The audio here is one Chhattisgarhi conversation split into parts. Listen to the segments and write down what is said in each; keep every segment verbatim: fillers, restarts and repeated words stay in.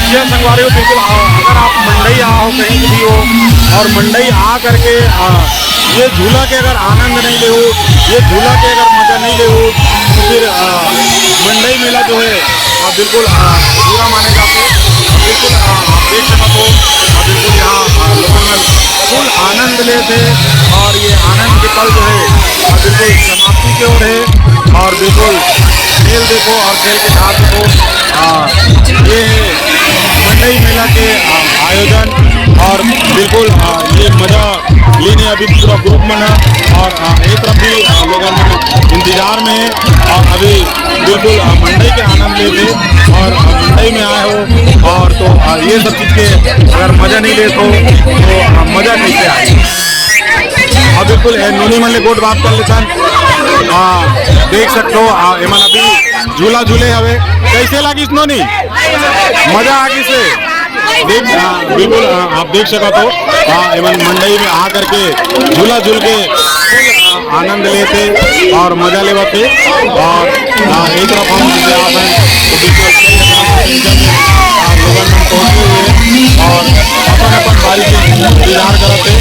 जी हाँ संगवारी हो, बिल्कुल आ, अगर आप मंडई आए हो कहीं भी हो और मंडई आ करके आ, ये झूला के अगर आनंद नहीं ले हो, ये झूला के अगर मजा नहीं ले हो, तो फिर आ, मंडई मेला जो है आ, बिल्कुल आ, पूरा माने जाते हैं। बिल्कुल आ, आप देख सकते हो आ, बिल्कुल यहाँ आ, लोगन मन फुल आनंद लेते हैं और ये आनंद के पल जो है आ, बिल्कुल समाप्ति की ओर है। और बिल्कुल खेल देखो और खेल के साथ देखो आ, ये मंडई मेला के आ, आयोजन और बिल्कुल आ, ये मजा लेने अभी पूरा ग्रुप मन है और आ, एक तरफ भी आ, लोगन मन इंतजार में है और अभी बिल्कुल आ, मंडई के आनंद लेते और आ, मंडई में आए हो और तो आ, ये सब चीज के अगर मजा नहीं लेते हो तो आ, मजा कैसे आए? अब बिल्कुल ए, नोनी मन ले गोठ बात कर लेथन। आ, देख सकते हो आ, एमन अभी झूला झूले हवे। कैसे लागिस नोनी? मजा आ गिस हे? देख, आ, बिल्कुल आ, आप देख सकत हो आ, एमन मंडई में आ करके झूला झूल के आ, आनंद लेते और मजा लेवत हे और आ, एक तरफ हम जैसे आप हैं तो बिल्कुल आ, लोगन मन पहुंचे हुए हैं और अपन अपन बारी के इंतजार करत हे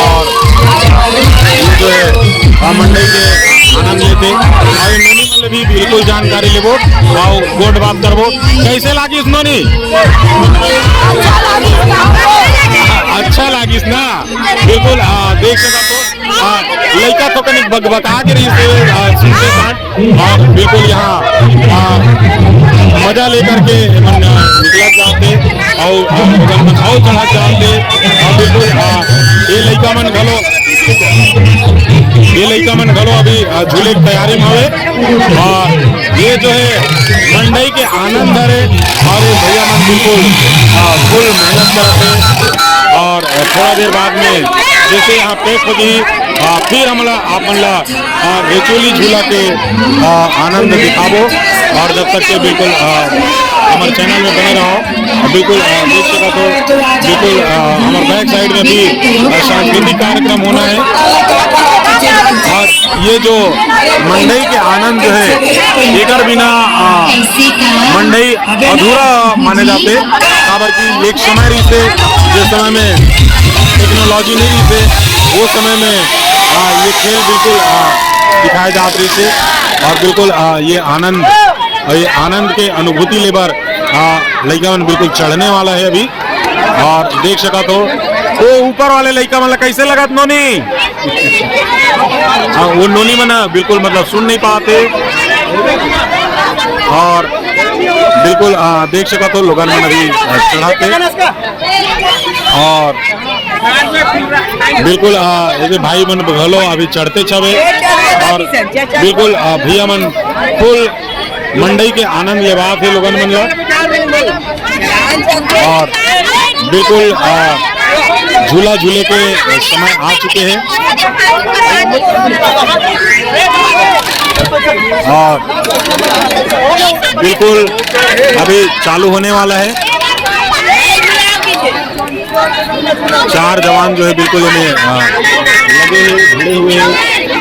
और जो है आ, मंडई के आनंद लेते। अउ नोनी मन ले भी बिल्कुल जानकारी लेबो, आओ गोठ बात करबो। कैसे लागिस नोनी? अच्छा लागिस ना? बिल्कुल आ, देख सकत हो आ, लइका तो कनिक बकबका के रहिस हे आ, सुनते साथ और बिल्कुल यहाँ आ, मजा लेकर के एमन आ, निकलत जाते और आ, ओकर मन अउ चढ़त जाते और बिल्कुल आ, ये लइका मन घलो ये लइका मन घलो अभी आ, झूले के तैयारी में हवे और ये जो है मंडई के आनंद हरे और ये भैया मन बिल्कुल आ, फुल मेहनत करत हे और थोड़ा देर बाद में जैसे यहाँ पैक हो जाही आ, फिर हमला आप मन ला आ, रेचोली झूला के आ, आनंद दिखाबो और जब तक के बिल्कुल आ, हमर चैनल में बने रहो। आ, बिल्कुल आ, देख सकत हो बिल्कुल आ, हमर बैक साइड में भी आ, सांस्कृतिक कार्यक्रम होना है और ये जो मंडई के आनंद जो है एकर बिना आ, मंडई अधूरा माने जाते, काबर कि एक समय रहिसे, जिस समय में टेक्नोलॉजी नहीं रहिसे, वो समय में आ, ये खेल बिल्कुल आ, दिखाए जात रहिसे और बिल्कुल आ, ये आनंद और ये आनंद के अनुभूति लेबर आ, लइका मन बिल्कुल चढ़ने वाला है अभी। और देख सकत हो वो ऊपर वाले लइका मन ला कैसे लगत नोनी? हाँ, वो नोनी मन बिल्कुल मतलब सुन नहीं पाते और बिल्कुल आ, देख सकत हो लोगन मन अभी आ, चढ़ाते और बिल्कुल आ, ये भाई मन घलो अभी चढ़ते छवे और बिल्कुल आ, भैया मन फुल मंडई के आनंद लेवात हे लोगन मन ला। और बिल्कुल आ, झूला झूले के समय आ चुके हैं और बिल्कुल अभी चालू होने वाला है। चार जवान जो है बिल्कुल इन्हें आ, लगे हुए भिड़े हुए हैं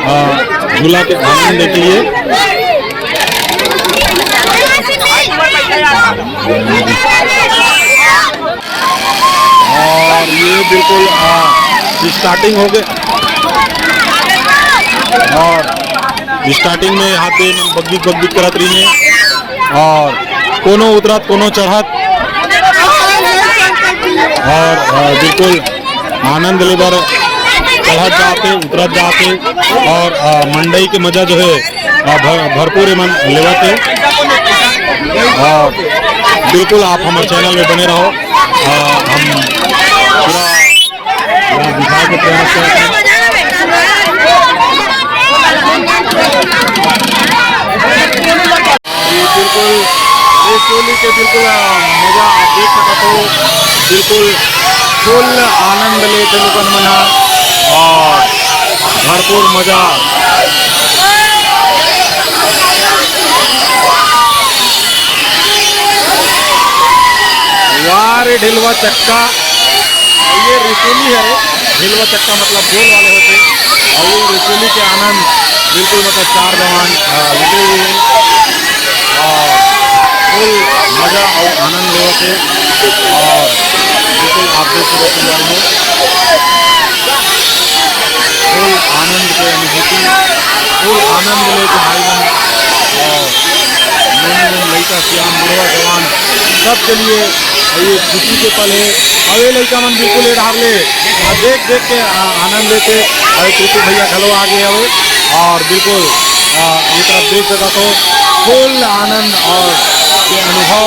आ, झूला के आनंद के लिए। और ये बिल्कुल आ, स्टार्टिंग हो गए और स्टार्टिंग में हाथ दे बगबिक बगबिक करत रही है और कोनो उतरत कोनो चढ़त और आ, बिल्कुल आनंद लेबर चढ़त जाते उतरत जाते और आ, मंडई के मजा जो है आ, भर, भरपूर एमन लेवत है। और बिल्कुल आप हमारे चैनल में बने रहो। आ, हम पूरा, पूरा दिखाए के प्रयास करते हैं। ये बिल्कुल रेचोली के बिल्कुल आ, मजा आप देख सकत हो। बिल्कुल फुल आनंद लेते लोगन मन ह और भरपूर मजा। वाह रे ढिलवा चक्का, ये रेचोली है रे। ढिलवा चक्का मतलब गोल वाले होते और ये रेचोली के आनंद बिल्कुल मतलब चार जवान आ, लुटे हुए हैं और फुल मजा और आनंद लेवत है। और बिल्कुल आप देख सकत हो, फुल आनंद के अनुभूति, फुल आनंद लेके भाई मन और नन्ही नन्ही लइका, सियान, बुढ़वा, जवान, सबके लिए ये खुशी के पल है। और ये लइका मन बिल्कुल ये ढार ले, आ, देख देख के, आ, आनंद लेते। और एक ऋतु भैया घलो आगे हवे और बिल्कुल, आ, ये तरफ देख सकत हो, फुल आनंद और ये अनुभव।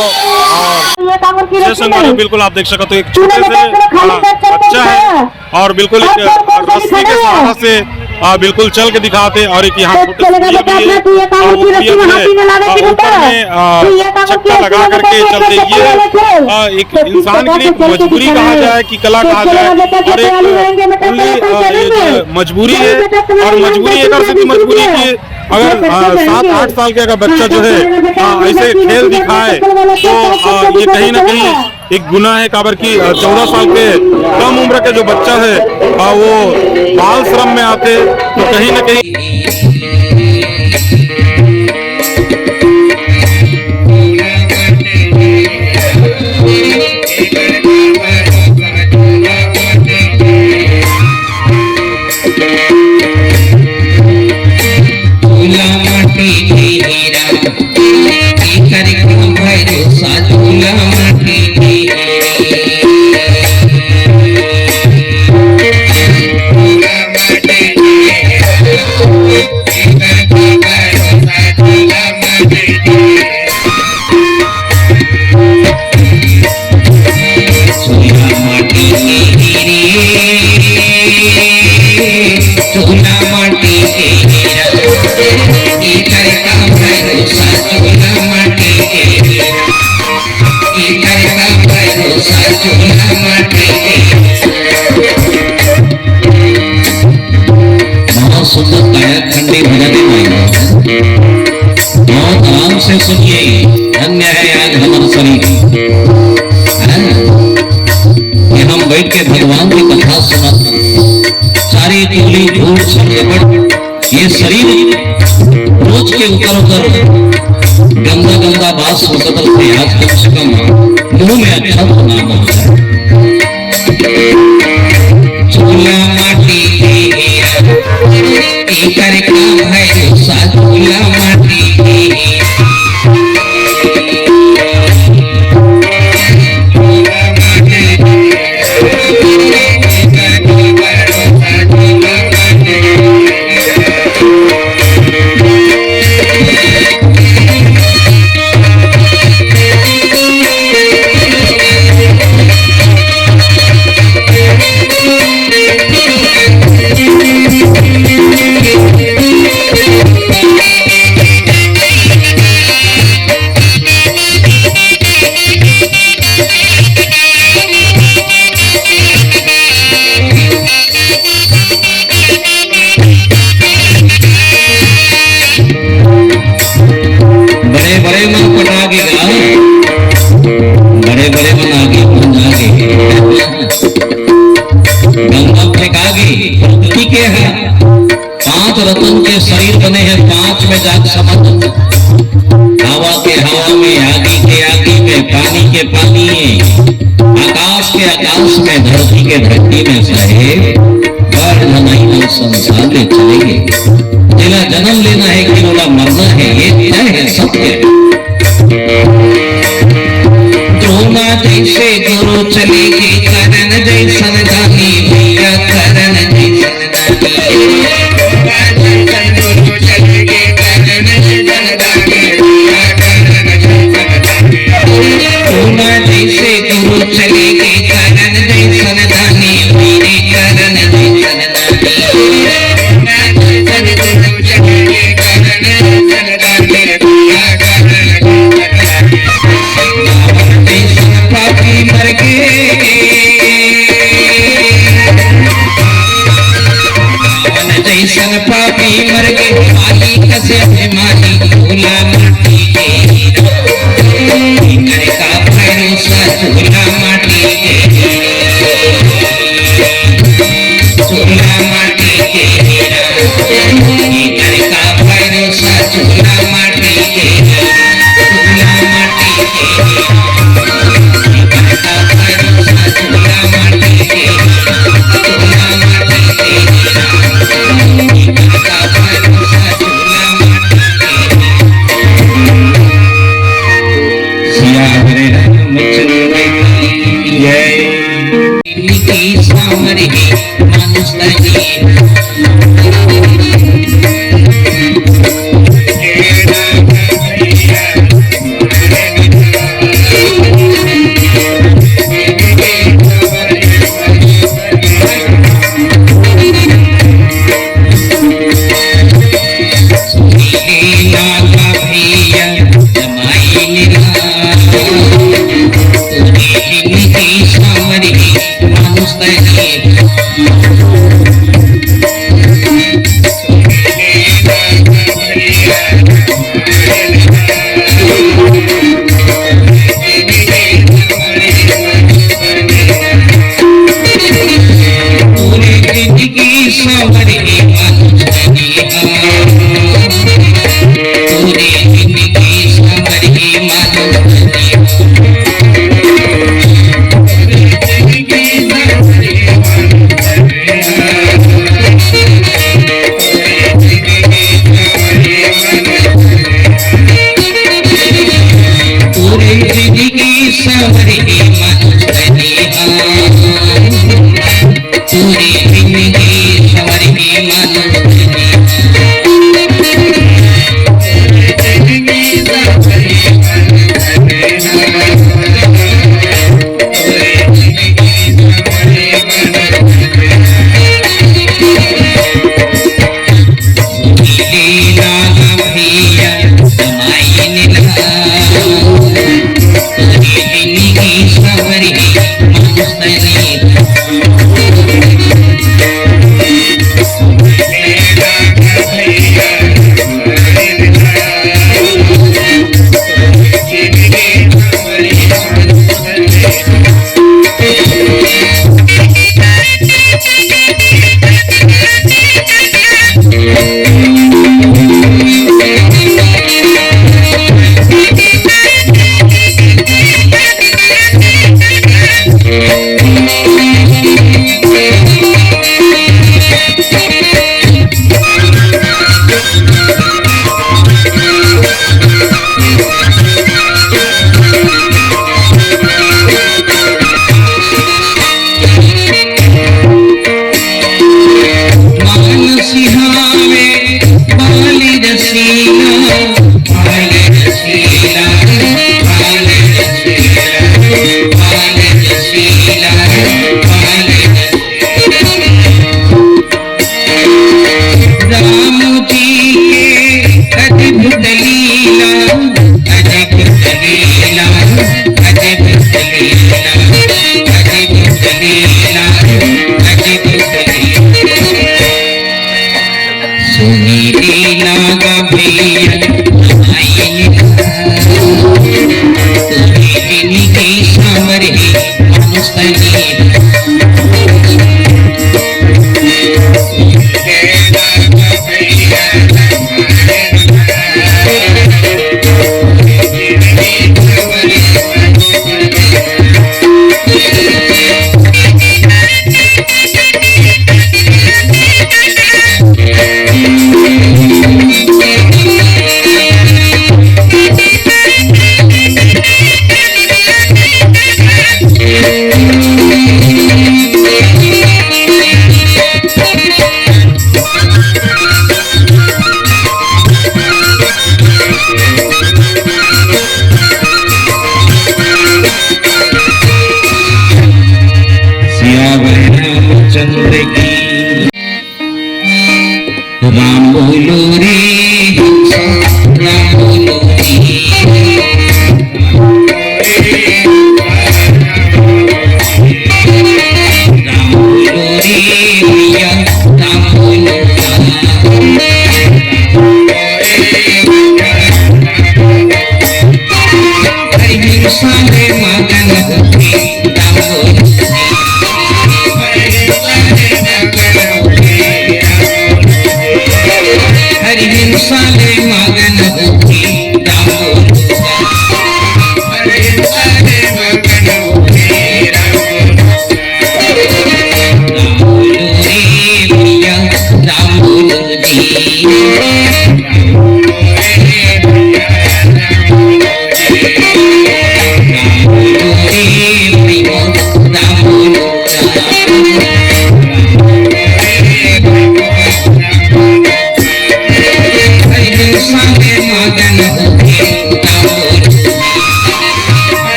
और ये काबर की जी रस्सी संगवारी, में बिल्कुल आप देख सकत हो, एक तूने छोटे से, बेटा पूरा खाली आ, पेट चल के बच्चा है दिखाया। और बिल्कुल एक, और कौन कौन आ, रस्सी के सहारा से, आ, बिल्कुल चल के दिखाते और एक यहाँ तो छोटे से चलेगा कुइया बेटा भी है अपना, तू ये और काबर वो की कुइया रस्सी जो वहाँ है, पीने लावे आ, की ऊपर बेटा। में, आ, तू ये काबर की चक्का रस्सी लगा में करके बेटा चलते। ये, आ, एक इंसान के लिए एक मजबूरी कहा जाए कि कला कहा जाए, और एक only, आ, ये जो मजबूरी है, और मजबूरी एक से भी मजबूरी कि अगर, आ, सात आठ साल के अगर बच्चा जो है, आ, ऐसे खेल दिखाए तो, आ, ये कहीं ना कहीं एक गुनाह है। काबर कि, आ, चौदह साल के कम उम्र के जो बच्चा है, आ, वो बाल श्रम में आते तो कहीं ना कहीं बहुत सुंदर काया खंडी भजन है भाई। बहुत आराम से सुनिए, धन्य है आज हमारा शरीर, है ना? कि हम बैठ के भगवान की कथा सुनत, सारी चुगली, झूठ, छल, कपट, ये शरीर रोज के ऊपर ऊपर गंदा गंदा बात सुनत रहिथे। आज कम से कम मुंह में अच्छा तो नाम होता है। चूल्हा माटी के, एकर काम है सा चूल्हा माटी के। बड़े बड़े मन पटा के गा, बड़े बड़े मन आगे पहुंच जागे। गंगा फेंका गे, प्रकृति के है। पांच रतन के शरीर बने हैं, पांच में जात समझ। हवा के हवा में, आगी के आगी में, पानी के पानी में, आकाश के आकाश में, धरती के धरती में साहेब, बड़ नहीं तो संसार ले चलेंगे। जेला जन्म लेना है, कि ओला मरना है, ये तय है, सत्य है। द्रोणा जैसे गुरु चले गे, करण जैसन दानी भैया, करण जैसन दानी। द्रोणा जैसे गुरु चले गे, करण जैसन दानी, मेरे करण जैसन दानी। पापी मर गे, रावण जैसन पापी मर गे, मालिक से अभिमानी चूल्हा माटी के हीरा। एकर का भरोसा चूल्हा माटी के हीरा। चूल्हा माटी के हीरा। एकर का भरोसा चूल्हा माटी के हीरा। चूल्हा माटी के हीरा। एकर का राम जी के अद्भुत लीला, अद्भुत लीला, अद्भुत लीला, अद्भुत लीला, अद्भुत लीला। सुनी रे नागा भैया, आई निधान। तोरे बिन के सांवर हे मनुष्य ने। सियावर रामचंद्र की। राम बोलो रे, राम बोलो रे। राम बोलो रे भैया, राम बोलो रे। हरि गुण सारे मगन होके, राम बोलो रे। हरि गुण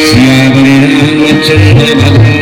सियावर रामचंद्र भगवान